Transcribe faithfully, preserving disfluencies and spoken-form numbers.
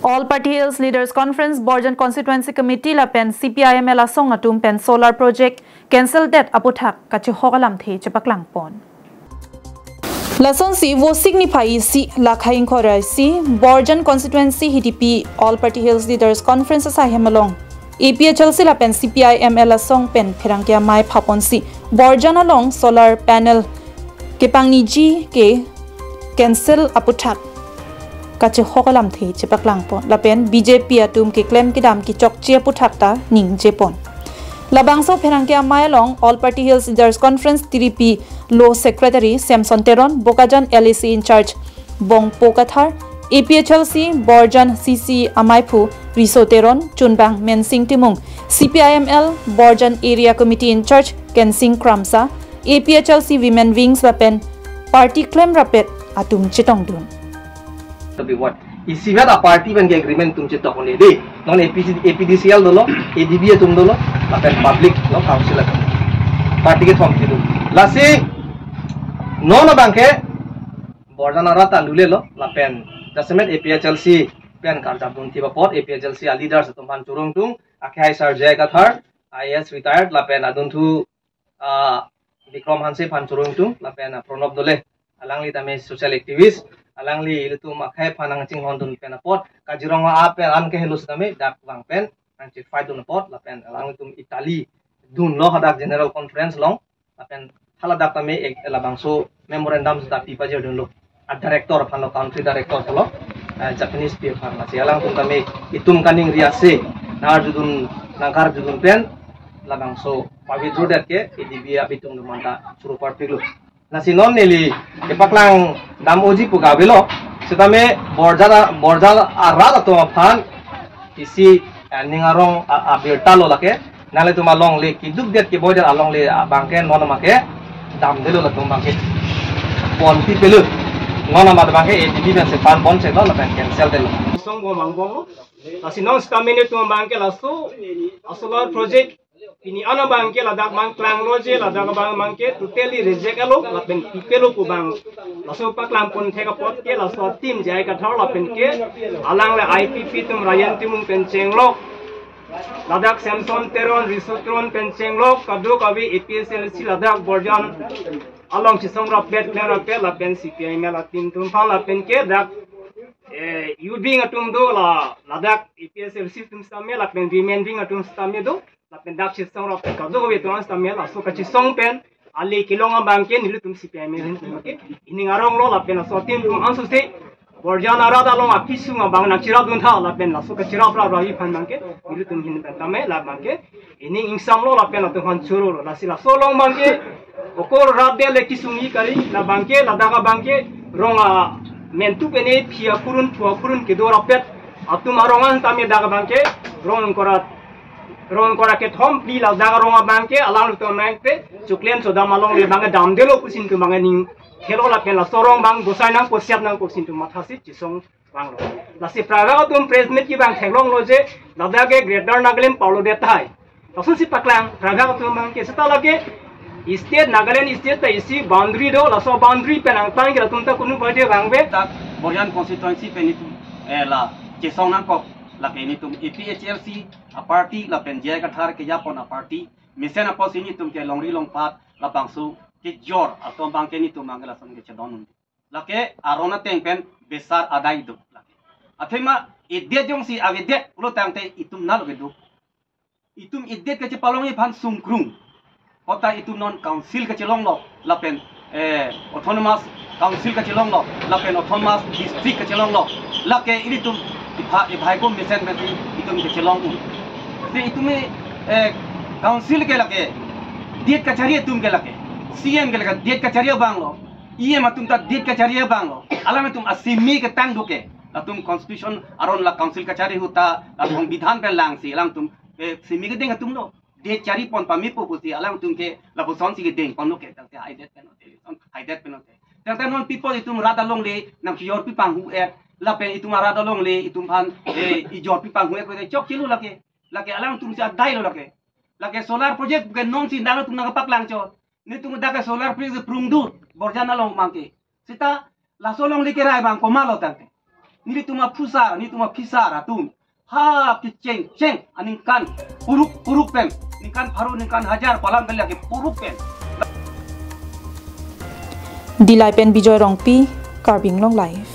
All Party Hills Leaders Conference, Borjan Constituency Committee lapen C P I M L asong atum pen solar project cancel det aputhak kachihok alamthe chepaklangpon. Lasonsi Vosik niphai isi, Lakhai ingkoi ra isi, Borjan Constituency H D P All Party Hills Leaders Conference asaihem along A P H L C lapen C P I M L asong pen pherangke amei phaponsi Borjan along solar panel kepangniji ke cancel aputhak kachihok alamthe chepaklangpon lapen B J P atum keklem kedam kechokche aputhak ta ningjepon. Labangso pherangke amei along All Party Hills Leaders Conference tiripi lo Secretary Samson Teron, Bokajan L A C in-charge Bongpo Kathar, A P H L C Borjan C C amaiphu Riso Teron, chunbang Mensing Timung, C P I M L Borjan Area Committee in-charge Kensing Kramsa, A P H L C Women Wings lapen party klemrappet atum chetongdun. Tapi what? Isi vet a party pen ke agreement atum chetok onde de. Non A P C, A P D C L dolo, A D B atum dolo, lapen public lo council atum. Party kethom kedo. Lasi non abangke Borjan arat ta lulelo, lapen jasemet A P H L C pen karjap dunthip apot, A P H L C a leaders atum aphan churong tung, akhai Sir J I Kathar, I A S retired, lapen adunthu, ah, Bikram Hanse aphan churong tung, lapen, ah, Pranab Dole, alangli tame social activist, alangli ilitum akhai aphan nangchinghon dun pen apot, Kaziranga apen an ke helo setame, dak vang pen, nangchi fight dun apot, lapen alanglitum Italy dunlo hadak General Conference along, lapen haladak tame ek labangso memorandum seta pi pajir dunlo. A director aphan lo, country director aphan lo, eh, Japanese pi aphan, lasi alangtum tame itum kaningri ase, nangarjudun, nangkarjudun pen labangso pavitro det ke A D B abitung atum anta churu parpiklo. Lasi non neli kepaklang dam oji pu gavelo, setame Borjan, Borjan arat atum aphan isi, eh, ning arong a, abirta lo lake. Nanglitum alongle keduk det keboi det alongle abangke non abangke damdelo latum abangke. Ponti pelu. Non amat abangke A D B pen sepan pon cheklo lapen cancel detlo. Song bom ang bom lo. Lasi non setame netum abangke laso a solar project pini an abangke ladak abang klanglo je, ladak abang abangke totally reject lo, lapen pipelo pu abang. Laso paklangpon thek apot ke laso team J I Kathar lapen ke alangle I P P atum Ryan Timung pen chenglok, ladak Samson Teron, Riso Teron pen chenglok, kadokave A P H L C ladak Borjan along chesong rappet, klemrappet, lapen C P I M L a team atum aphan lapen ke dak, eh, youth wing atum do la, ladak A P H L C atum setame, lapen women wing atum setame do, lapen dak chesong rappet kadokave atum setame, laso kachesong pen, ale kelong abangke nelitum C P I M L atum ke, ining arong lo lapen laso team atum ansose, Borjan arat along akesung abang nangcherap dun tha lapen laso kacherap rap rahi aphan abangke, nelitum ahin pen tame labangke, ining ingsam lo lapen latum aphan churu lo. Lasi laso along abangke, okor rat de le kesung-i kari, labangke, ladak abangke, rong amen tu pene phi akurun, phu akurun kedo rappet, atum arong an tame dak abangke, rong ingkoi ra, rong ingkoi ra kethom phli ladak arong abangke, alanglitum nangte, chuklen chodam alongle abangke damdelo pusi netum abangke ning khelo lapen laso arong abang gosai nangkok siat nangkok pusi netum mathasi chesong vanglo. Lasi prabak atum press meet kevang theklonglo je, ladak ke Greater Nagaland parlo det tahai. Lasonsi paklang prabak atum abangke seta lake state, Nagaland state ta isi boundary do, laso boundary pen angtan ke latum ta kunu baje vangve. Dak Borjan constituency pen netum, eh, la chesong nangkok, lake netum A P H L C a party lapen J I Kathar kejapon a party mesen apotsi netum ke longri longpat labangso kejor atum abangke netum abangke lason kechedon un. Lake aron ateng pen besar adai do. Lake athema edet jongsi avedet pulo tangte itum nalo kedo. Itum edet kachepalongji aphan sungkrung. Kota itum non council kachelonglo lapen, eh, autonomous council kachelonglo lapen autonomous district kachelonglo. Lake ilitum ipha, ipha ko mesen mesen itum kachelong un. Si itum, eh, council ke lake det kachari atum ke lake, C M ke lake det kachari abang lo. E M atum ta det kachari abang lo. Alanglitum asimi ketang do ke. Latum constitution aron la council kachari ahut ta la songbidhan pen langsi alangtum, eh, simi kedeng atum lo. Det charipon pame po pusi alangtum ke lapusonsi kedengpon lo ke, tangte haidet pen ote, son haidet pen ote. Tangte non people itum rat alongle nangkejor pipanghu-et, lapen itum arat alongle itum aphan, eh, ijor pipanghu-et kote chokche lo lake. Lake alangtum si adai lo lake. Lake solar project ke nonsi nangtum nangpaklang chot. Netum dak ke solar project prung dut, Borjan along abangke. Seta laso alongle kerai abang komatlo tangte. Nelitum aphusar, nelitum aphisar atum ha kecheng cheng aningkan kuruk kuruk pen, ningkan pharo, ningkan hajar pu alam kali, ake kuruk pen. Dillai pen Bijoy Rongpi, Karbi Anglong Live.